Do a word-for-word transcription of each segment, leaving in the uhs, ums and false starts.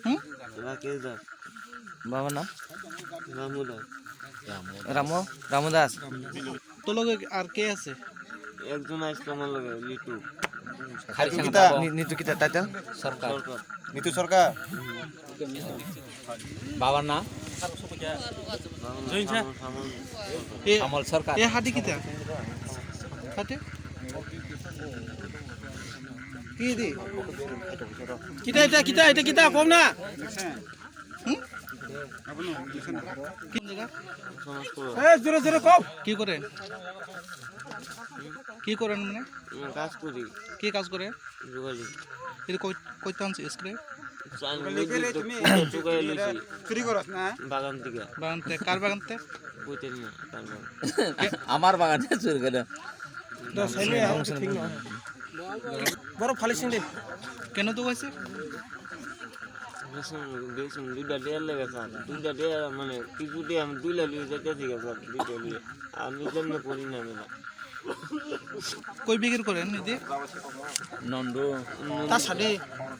হুম? রাকেশ দাস। বাবার নাম? রামু দাস। রামু, রামু দাস। তো লগে আর কে আছে? একজন আসলো আমার লগে, লিটু। নি-, নিতু কিতা টাইটেল? সরকার। সরকার। নিতু সরকার। বাবার নাম? বাবার নাম সামল, সামল। এ, সামল সরকার। এ হাতে কিতা? হাতে? কি দি? কিতা এটা, কিতা এটা, কিতা? কম না? হুম? কোন জায়গা? এ, জোরে জোরে কও। কি করে? কি করেন মানে? কাজ করি। কি কাজ করে? জুগালি। এটা কই, কইতে আনছে স্ক্রে? চুরি করস না? বাগান থেকে। বাগান থেকে? কার বাগান থেকে? কইতে না, কার বাগান? আমার বাগানে চুরি করে। বড় ফালিশিং দে। কেন তো হয়েছে? বেসন, বেসন দুইটা দেওয়ার লেগে স্যার, দুইটা দেওয়া মানে কিছু দিয়ে আমি দুই লাখ লিয়ে যাইতেছি গা স্যার, দুইটা লিয়ে। আমি জন্য করি না মেলা। কই বিক্রি করেন এটি? নন্দ। তার সাথে?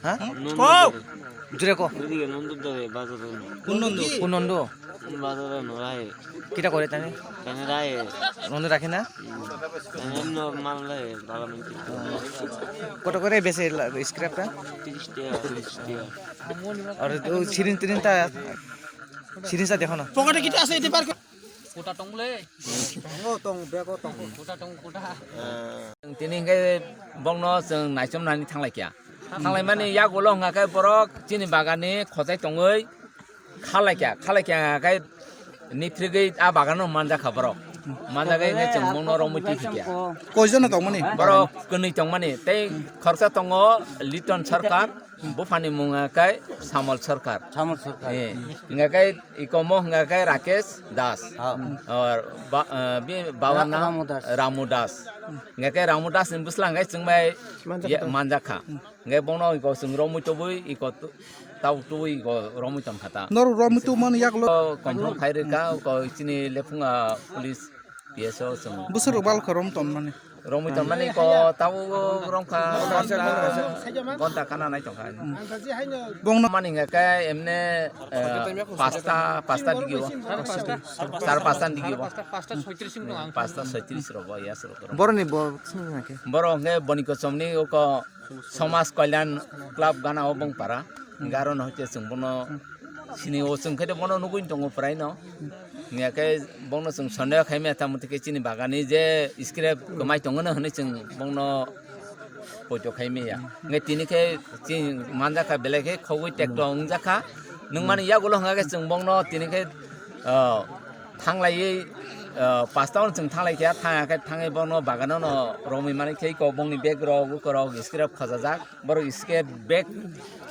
হ্যাঁ? নন্দ কও! ধরে। জুরে কো। ওইদিকে নন্দ ধরে বাজারে না। কোন নন্দ? কোন নন্দ? বাজারে না, রায়। কিটা করে তানে? তানে রায়। নন্দ রাখে না? তানে এমনি মাল রায়, ভালো মানছি। কত করে বেচে লা-, স্ক্র্যাপটা? তিরিশ টাকা, তিরিশ টাকা। আর ও সিরিঞ্জ টিরিঞ্জটা, সিরিঞ্জটা দেখো না। পকেটে কিছু আছে, এটা বার কর। কোটা টংলে? ও টং, ব্যাগও টং। কোটা টং, কোটা। Tini hingke bongno chwng naichom nani thanglai kha. Thanglai mani yagulo hwnga khe borok chini bagani khojai tongwi khalai kha, khalai kha hwnga khe niphrigwi a bagano manjakha borok. Manjagwi hwnga chwng bongno romwi twi phikha. Koijono tongmani? Borok kwnwi tongmani, tei khoroksa tongo Liton Sarkar, buphani mung hwnga khe Samol Sarkar. Samol Sarkar. Eh, hwnga khe ikomo hwnga khe Rakesh Das. Or ba-, eh, bi-, baba Ra-, nang Ramu Das. Ramu Das. Hingke Ramu Das ni bwsla hingke chwng bai manjakha. Hingke bono iko chwng romwi tubui iko tu-, tau tubui iko romwi tongkha ta. Norok romwi tubumani yagulo. Konfrong khai rwkha, ko chini lephunga police P S O chwng. Bwswk rok balkha rom tonmani. Romwi tonmani ko tau romkha gonta, gonta kana nai tongkha. Bongno mani hingke emne, eh, pasta, pasta digi o. Sar pasta digi o. Pasta soitris wng tong ang. Pasta soitris rogo, yes rogo. Boroni bo sini na khe? Boro hwnkhe boni kochomni oko Somaj Kalyan Club gana o Bongpara. Hwnkhe aro no hwnkhe chwng bono sini o chwng khe bono nugwi tongo prai no. Hwnkhe bono chwng sondeho khaimaya tamo tike chini bagani je scrap kwmai tongo no hwnwi chwng bono poito khaimaya. Hwnkhe tini khe chini manjakha belai khe khogwi tekto wngjakha. Nwngmani yagulo hwnkha khe chwng bono tini khe, ah, thanglaiwi, ah, pasta o chwng thanglai kha, thang khe thangwi bono bagano no romwi mani khe kok bongni bag rok ukorok scrap khajajak, borok scrap bag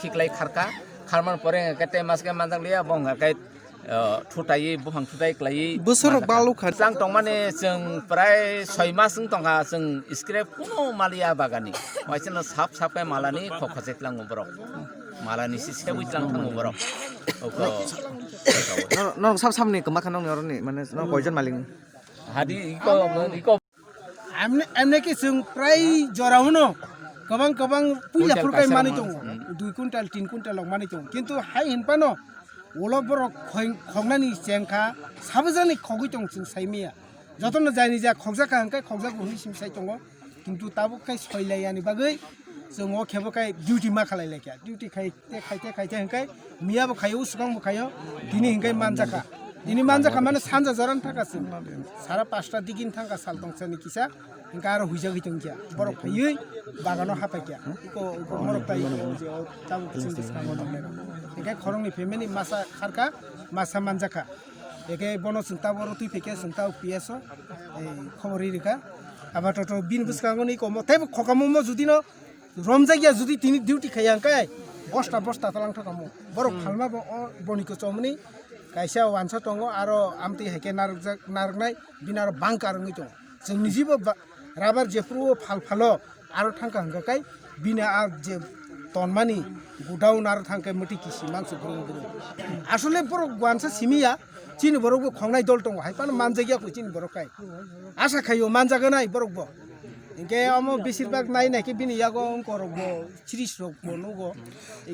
khiklai kharkha, kharmani pore hwnkha khe tei maske manjak liya bo hwnkha khe, ah, thutai buphang thutai klaiwi bwswk rok manjak kha. Balukha. Chang tongmani chwng prai soi mas wng tongkha chwng scrap kuno maliya bagani, waisano sap sap khe malani khok khachai tlango borok. Malani si sebui tlang thango borok. Oko. Norok, norok sab samni kwma kha nokni oroni, mane norok koijon malik ni? Hadi iko, iko. Amne, amne ki chwng prai jora hwno. Kwbang, kwbang puila phurkai mani tongo. Dui quintal, tin quintal rok mani tongo. Kintu hai hinphano ulo borok khoi-, khoknani chengkha, sabajani khogwi tong chwng saimaya. Jotono jaini ja khokjak kha hwnkhe khokjago hwnwi simi sai tongo. Kintu tabuk khe soilai yani bagwi chwng o khebo khe duty ma khalai lai kha. Duty khai te khai te khai te hwnkhe miya bo khaio, swkang bo khaio, tini hwnkhe manjakha. Tini manjakha mane sanja jora wng thangkha chwng. Sara pasta digini thangkha sal tongsa ni kisa. Hwnkhe aro huijagwi tongkha. Borok phaiwi bagano hapaikha. Iko, iko borok tai iko je o tabuk chwng bwskango tongnai rok. Hwnkhe khoroknwi family masa kharkha, masa manjakha. Hwnkhe bono chwng tabuk oro twi phaikhe chwng tabuk P S o, eh, khobor ri rwkha. Aba toto bini bwskango ni komo teibo khokamo mo judi no romjakya judi tini duty khaiya hwnkhe bosta bosta talang thokamo. Borok phalma bo o boni kwchomni kaisa wansa tongo aro amtwi hai khe narwkjak, narwknai bini aro bangkar wngwi tongo. Chwng nijibo ba-, rubber jephuru o phal phalo aro thangkha hwnkha khe bini a je tonmani godown aro thangkhe mwtwi kisi mangsi brum brum. Asole borok wansa simiya chini borok bo khongnai dol tongo hai phano manjakya kho chini borok khai. Asa khaio manjaganai borok bo. Hinkhe omo besir bak nai nai khe bini yago wngkorok bo, chiris rok bo nugo.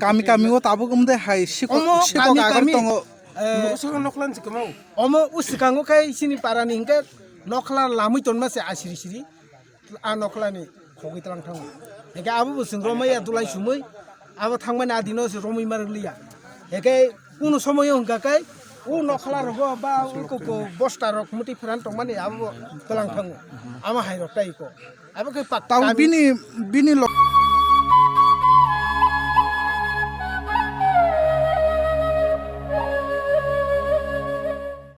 Kami kami o tabuk wngde hai sikok, omo sikok kami agar kami, tongo. Eh, Nugo saka noklan se kwmao. Omo uswkango khe chini parani hinkhe nokla lamwi tonma se asiri siri. A nokla ni khogwi tlang thango. Hinkhe abo bo chwng romaya dulai sumui abo thangmani adino se romwi marwk liya. Hinkhe kunu somoyo hwnkha khe o nokla rogo ba o koko bosta rok muti pheran tongmani abo bo tlang thango. Ama hai rok tai ko. Abo khe pak Tamo kami bini, bini lo-